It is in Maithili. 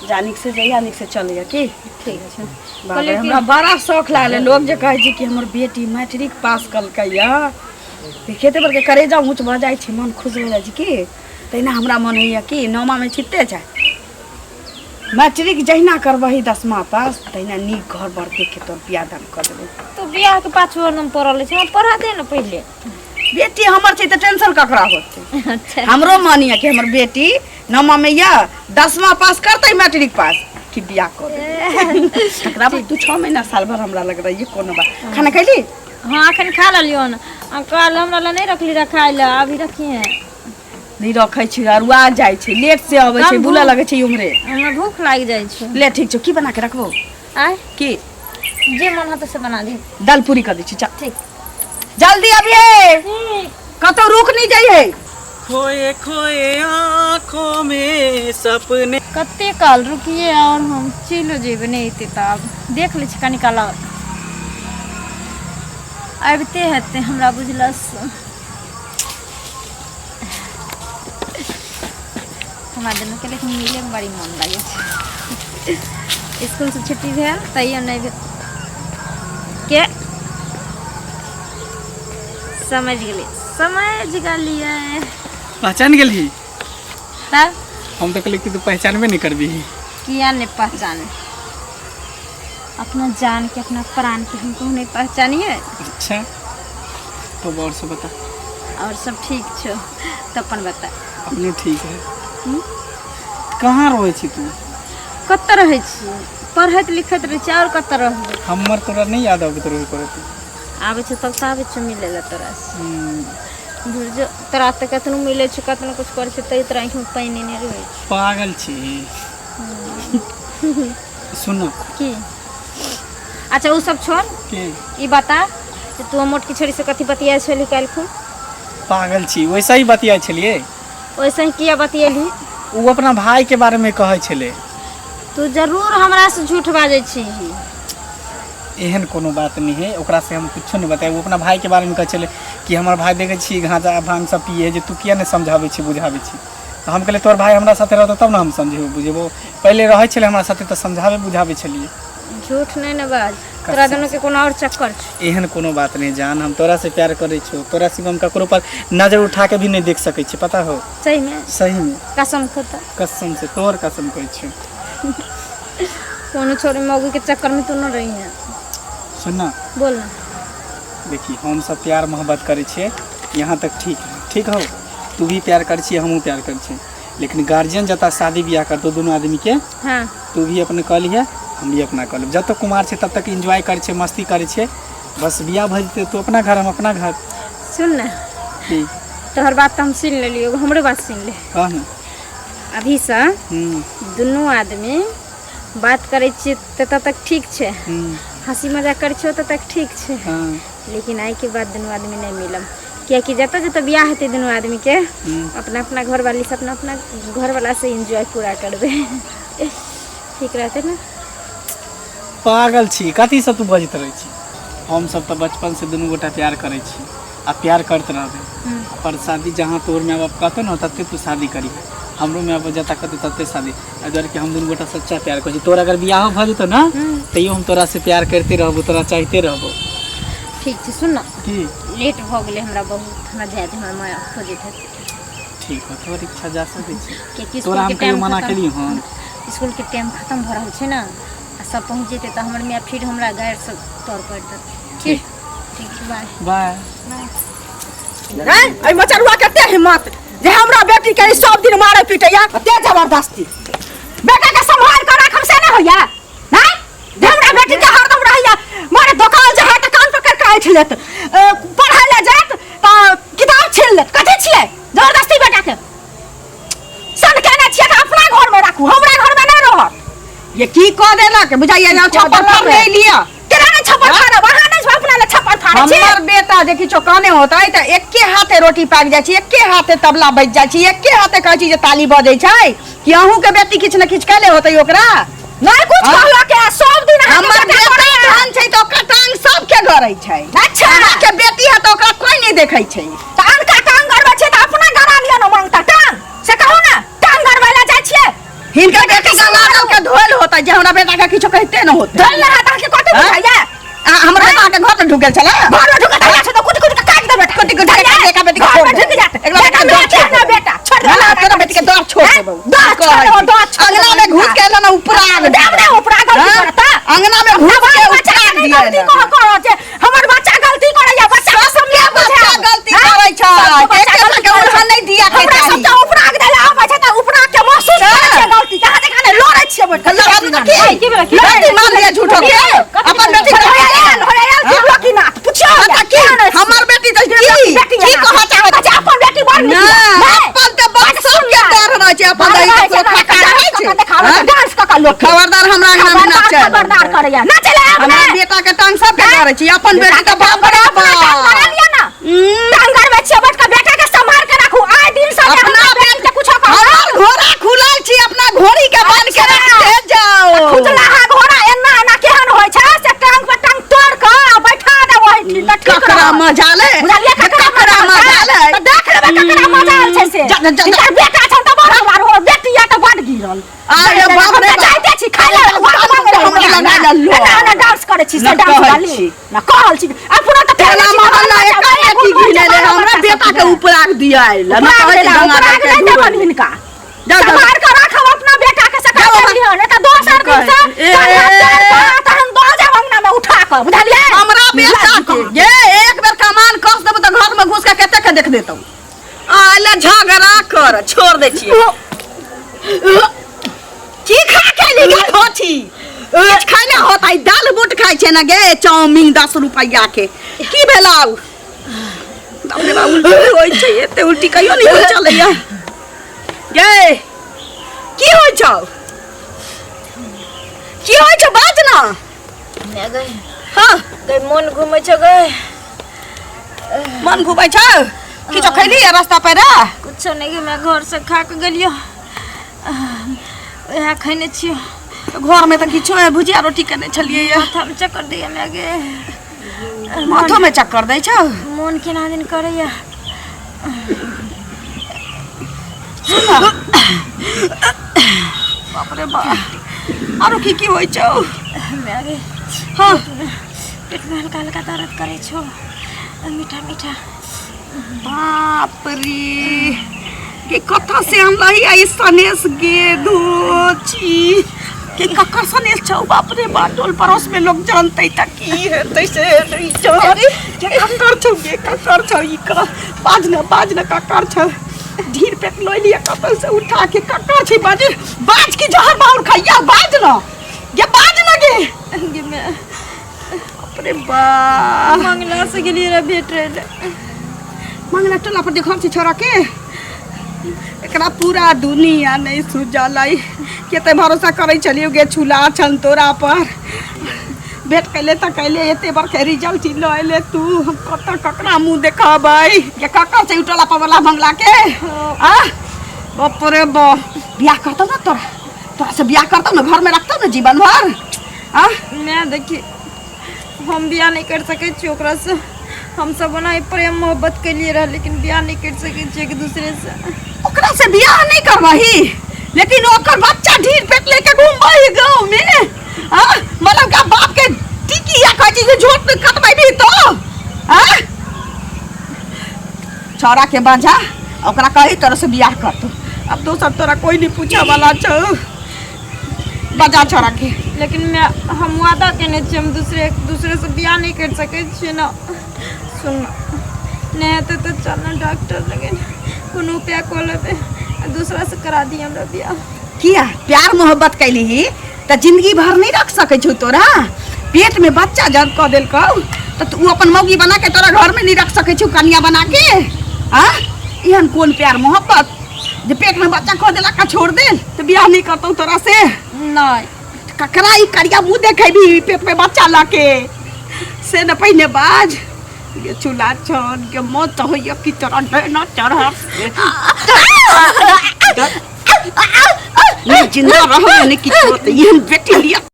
जा नीक से जइया नीक से चलैया की ठीक छै। बाप रे, हमरा बड़ा शौक लागलै लोग जे कहै छै कि हमर बेटी मैट्रिक पास कलकै या खेते पर के करेजा ऊँच भऽ जाइ छै मन खुश भऽ जाइ छै की तहिना हमरा मन होइए कि नौमामे छिते जाय मैट्रिक जहिना करबही दसमा पास तहिना नीक घर बर देख के तोर बियाह दान कऽ देबै। तू बियाह के पाछू हरदम पड़ल छै, हमरा पढ़ा दे ने पहिले। बेटी हमर छै तऽ टेंशन ककरा होतै? अच्छा। हमरो मन यऽ कि हमर बेटी नौमा में यऽ दसमा पास करतै मैट्रिक पास कि बियाह कऽ देबै। तकरा बाद तू 6 महीना साल भर हमरा लग रही कोनो बात। खाना खैली? हाँ अखन खा लेलियो हन। आ काल्हि हमरा लए नहि रखली रह खाय लए, अभी रखी है। नहि रखै छी अरुआ जाइ छै लेट से अबै छै बुलऽ लगै छै उम्हरे। हमरा भूख लागि जाइ छै। ले ठीक छौ की बना के रखबो? आय की जे मन होतै से बना दे। दाल पूरी कर दै छी चल। ठीक। जल्दी अबिहे कतौ रुक नहीं जाइए। खोए खोए आँखों में सपने। कते काल रुकिए और हम चलो जेबै नहि एते तऽ आब देख लै छी कनी काल और आबिते हेतै हमरा बुझलसँ। हमरा दुनूके लेकिन मिलैमे बड़ी मोन लागै छै। इसकुलसँ छुट्टी भेल तैयो नहि भेल के समझ गेलियै समझ गेलियै। पहचान गेलही? तब हम तऽ कहलियै कि तू पहचानबे नहि करबिही। किया नहि पहचाने अपना जान के अपना प्राण के हमको नहीं पहचानिए। अच्छा तब और सब बता। और सब ठीक छो तो अपन बता। अपनो ठीक है। कहाँ रहै छी तू? कतऽ रहै छी? पढ़ैत लिखैत रहै छी और कतऽ रहबै? हमर तोरा नहीं याद अबैत रहै करैत। आबै छै तब तऽ आबै छै मिलै लए तोरा से। धुर जो तोरा तऽ कतनो मिलै छै कतनो कुछ करै छै तैयो तोरा आँखिमे पानि नहि रहै छै। पागल छी। सुन न। की? अच्छा ओ सब छोड़। की? ई बता जे तू मोटकी छोरी से कथी बतियाइ छली काल्हि खूब? पागल छी वैसा ही बतियाइ छलियै। वैसे ही किया बतियेली? ओ अपना भाई के बारे में कहै छलै। तू जरूर हमरा से झूठ बाजै छी। एहन कोनो बात नहीं है ओकरा से हम कुछो नहीं बताए। वो अपना भाई के बारे में कहै छलै कि हमर भाई देखै छी गांजा भांग सब पिए है जे तू किया नहीं समझाबै छी बुझाबै छी। तऽ हम कहलियै तोहर भाई हमरा साथे रहतौ तब ने हम समझेबो बुझेबो। पहिले रहै छलै हमरा साथे तऽ समझाबै बुझाबै छलियै। झूठ नहीं ने बाज तोरा दोनों के कोनो और चक्कर छौ। एहन कोनो बात नहीं जान हम तोरा से प्यार करै छियौ तोरा सिवा हम ककरो पर नजर उठा के भी नहीं देख सकै छी पता हो? सही में? सही में। कसम खोता। कसम से तोहर कसम कहै छियौ। कोनो छोरी मौगी के चक्कर में तू न रही है। सुन ना। बोल ना। देखी हम सब प्यार मोहब्बत करै छियै यहाँ तक ठीक है ठीक हो तू भी प्यार करै छियै हमहूँ प्यार करै छियै लेकिन गार्जियन जतऽ शादी बियाह करतौ दुनू आदमी के हाँ। तू भी अपने कऽ लिहे हम भी अपना कऽ लेब। जब तक कुमार छै तब तक एन्जॉय करै छियै मस्ती करै छियै बस बियाह भऽ जेतै तू अपना घर हम अपना घर। सुन ना। की? तोहर बात तऽ हम सुनि लेलियौ एगो हमरो बात सुनि ले। कह ना। अभीसँ दुनू आदमी बात करै छियै ततऽ तक ठीक छै हँसी मजाक करै छियै ओतऽ तक ठीक छै हाँ। लेकिन आइके बाद दुनू आदमी नहि मिलब कियाकि जतऽ जतऽ बियाह हेतै दुनू आदमीके अपना अपना घरवाली से अपना अपना घरवाला से एन्जॉय पूरा करबै ठीक रहतै ने? पागल छी कथी सब तू बजैत रहै छी? हम सब तऽ बचपन से दुनू गोटा प्यार करै छी आ प्यार करैत रहबै। पर शादी जहाँ तोहर माय बाप कहतौ ने तते तू शादी करी हमरो माय बाप जतऽ कहतौ तते शादी। एहि दुआरे कि हम दुनू गोटा सच्चा प्यार करै छी। तोहर अगर बियाहो भऽ जेतौ ने तैयो हम तोरा से प्यार करिते रहबो तोरा चाहिते रहबो। ठीक छै सुन ना। की? लेट भऽ गेलै हमरा बहुत हमरा जाय दे हमर माय खोजैत हेतै। ठीक हो तोहर इच्छा जा सकै छी। कियाकि तोरा इसकुलके हम कहियो टाइम मना खतम केलियौ हन? इसकुलके टाइम खतम भऽ रहल छै ने आ सब पहुँच जेतै तऽ हमर माय फिर हमरा गारि से तर करि देतै। ठीक ठीक छै बाय। बाय। हैं एहि मचरुआ कते हिम्मत जे हमरा बेटी के सब दिन मारे पीटैया कते जबरदस्ती बेटा के संभाल के राखब से नहि होइया नहीं जे हमरा बेटी के हरदम रहैया मारे दोकान जे है तऽ कान पकड़ के ऐठ लेत पढ़ै ले जायत तऽ किताब छीन लेत कथी छियै जबरदस्ती बेटा के सन केने छियै तऽ अपना घर में राखू हमरा घर में नहि रहत। ये की कऽ देलक बुझाइया जे छप्पर फाड़ नहि लिअ। केना नहि छप्पर फाड़ब अहाँ नहि अपना लए छप्पर फाड़ै छी। हमर बेटा जे किछो कहने होतै तऽ एके हाथे रोटी पाकि जाइ छै एके हाथे तबला बजि जाइ छै एके हाथे कहै छी जे ताली बजै छै कि अहूँके बेटी किछु ने किछु कैले होतै ओकरा। नहि कुछ हाँ? कहलक है सब दिन अहाँके हमर बेटा बेटा करैया। धन छै तऽ ओकर टांग सबके गड़ै छै। अच्छा। अहाँके बेटी है तऽ ओकरा कोई नहि देखै छै। तऽ अनका टांग गड़बै छै तऽ अपना गड़ा लिअ ने मांगता टांग से कहू ने टांग गड़बै लए जाइ छियै। हिनकर बेटी गला देलकै जे हमरा बेटा के किछो कहिते न होते। धल ना हाथ के कथी हाँ? बुझाइया? आ, हमरा बेटा के घर में ढुकल छला। घर में ढुकल छला तो कुट कुट के काट दे बेटा। कुट कुट के काट दे, एका बेटी के घर छोड़ में दे। ढुक जात। एकरा बेटा के बेटा दर छोड़ ना दे। बेटा छोड़ दे। ना, ना, तोरा बेटी के दर छोड़ देबौ। दर छोड़ देबौ, दर छोड़ अंगना में घुस के एला ना उपराग दे। देब ना उपराग गलती हाँ? करता। अंगना में घुस हमर के बच्चा उपराग नहीं दिया गलती एला। कह कह जे हमर बच्चा गलती करैया, बच्चा के सबके बच्चा गलती करै छै। सबके बच्चा एक गलती के करै छै। उल्हन नहि दिया के हमरा चाही। सबके उपराग देला आबै छै त उपराग के महसूस करै छियै गलती। कहाँ से कहाँ लड़ै छियै बैठ के। लड़ब तऽ की? की भेलै? की गलती मान लिया झूठो के। अपन बेटी के होयाल होयाल की लोकीनाथ पुछियो। हाँ, तऽ की? हमर बेटी तऽ की? बेटी की कहऽ चाहै छी? अपन बेटी बड़ नीक ना, यऽ। अपन तऽ बस सबके डर रहै छै, अपन दही के ककरो खका रहै छै। हाँ? डांस कऽ कऽ लोक के। खबरदार हमरा अंगना में ना चल। खबरदार करैया ना चले आब हमरा ने। बेटा के टांग सबके डरै छै, अपन बेटी तऽ बाप रे अपना टांग बाप। लड़ा लिअ ना। टांग गड़बै छियै बैठ कऽ, बेटा के सम्हार के राखू। आइ दिन से अपना अपना बेटी के कुछो कहू। हमर घोड़ा खुलल छी, अपना घोड़ी के बांध के अच्छा। रखते जाओ। खुजलाहा घोड़ा एना एना केहन होइ छै से टांग पर टांग तोड़ कऽ आ बैठा देब ओहिठाम तऽ ठीक ककरा रहत। मजा ले, बुझलियै ककरा ककरा मजा ले। तऽ देख लेबै ककरा मजा आयल छै से। जा, जा, जा। हिनकर बेटा छनि तऽ बड़ बार हो, बेटी यऽ तऽ बड गिरल। अरे बाप रे हम तऽ बाप। जाइते छी खाय लए, घर मांगै लए हमरा हमरा लगा लो। एना एना डांस करै छी से ना डांस कहै वाली। छी। ना कहल छी। अपनो तऽ तेना फेर छी, मोहल्ला बच्चा एका बड़ा एकी गुण घिने छै, ले, बड़ा हमरा बच्चा बेटा के सब। उपराग दिया आयल। ना उपराग कहै छी देला, गंगा उपराग के नहि देबनि डूबल। हिनका। जाउ, जाउ। सम्हार कऽ राखब अपना बेटा के से जाउ, कर लिहन, नहि तऽ दोसर दिन से ए। तहन तोड़ कऽ, तहन दऽ जाब अंगना में उठा कऽ, बुझलियै? हमरा बेटा के ये एक बेर कमान कस देबो तऽ घर में घुस के कते के देख देतौ। आले झगड़ा कर छोड़ दै छियै। की खा के ली गे धोती? किछु खाइ ने होतै, दाल बूट खाइ छै ने गे, चाउमीन 10 रुपैआ के। की भेलौ? बाप रे बाप, उल्टी होइ छै, एते उल्टी कहियो नहि होइ छलैया। गे की होइ छौ? की होइ छौ बाज ना। गई। हाँ। गई मन घूमै छौ गई। मन घूमै छौ? किछो खैली रास्ता पर? कुछो नहीं गे, मैं घर से खा के गेलियो, वएह खैने छियो। घर में तऽ किछो है, भुजिया रोटी केने छलियै ये। माथा में चक्कर दैया मैं गे। माथो में चक्कर दै छौ? मोन केना दिन करैया। बाप रे बाप, आरो की की होइ छौ? मैं गे। हाँ। पेट में हल्का हल्का दर्द करे छौ, मीठा मीठा। बाप रे, के कतऽ से आनलही आई सनेस गे धोची? के ककर सनेस छौ? बाप रे बाप, टोल पड़ोस में लोग जानतै तऽ की हेतै से नहि जाने। के ककर छौ गे, ककर छौ ई? क बाज न, बाज न, ककर छौ? ढीर पेट लऽ लिअ कतऽ से उठा के। ककर छै? बाज बाज की जहर बाउर खैया। बाज न गे, बाज न गे। गे मैं बाप रे बाप, मंगला से गेलियै रह भेट रहे। मंगला टोला पर जे घर छै छोरा के? एकरा पूरा दुनिया नहीं सुझलै। कते भरोसा करै छलियौ गे छुला छन तोरा पर। भेट कैले तऽ कैले, एते बड़के रिजल्ट लऽ एले तू, हम कतऽ ककरा मुँह देखेबै गे? ककर छै उ टोला पर वाला बंगला के? आ बाप रे बाप, बियाह करतौ ना तोरा? तोरा से बियाह करतौ ना, घर में रखतौ ना जीवन भर? आ मैं देखी, हम बियाह नहीं कर सकै छी ओकरा से। हम सब ओना ही प्रेम मोहब्बत केलिए रह, लेकिन बियाह नहीं कर सकै छी एक दूसरे से। ओकरा से बियाह नहीं करबही, लेकिन ओकर बच्चा ढीर पेट लेके घूमबही गाँव में? हाँ, मतलब का बाप के टिकी या कहै छी जे झोट कटबैबी तो? हाँ, छौड़ा के बांझा, ओकरा कही तोरा से बियाह करतौ। अब दोसर तोरा कोई नहीं पूछे वाला छौ। बजा छौड़ा के। लेकिन मैं हम वादा केने छियै, हम दूसरे दूसरे से बियाह नहीं कर सकै छियै ना। सुन ना, नहीं हेतै तऽ चल ना डॉक्टर लगे, कोनो उपाय कऽ लेबै आ दूसरा से करा दी हमरा बियाह। किया? प्यार मोहब्बत कैली तऽ जिंदगी भर नहीं रख सकै छौ तोरा? पेट में बच्चा जब कऽ देलकौ तऽ तू अपन मौगी बना के तोरा घर में नहीं रख सकै छौ कनिया बना के? आ एहन कोन प्यार मोहब्बत जे पेट में बच्चा कऽ देलक आ छोड़ देल? तऽ बियाह नहीं करतौ तोरा से? नहीं। ककरा ई करिया मुँह देखेबी पेट में बच्चा लऽ के, से न पहिने बाज गे। चूल्हा छन के मत होइया कि तोरा ना चढ़ नहीं जिंदा रहो नहीं कि छोड़ एहन बेटी लिया।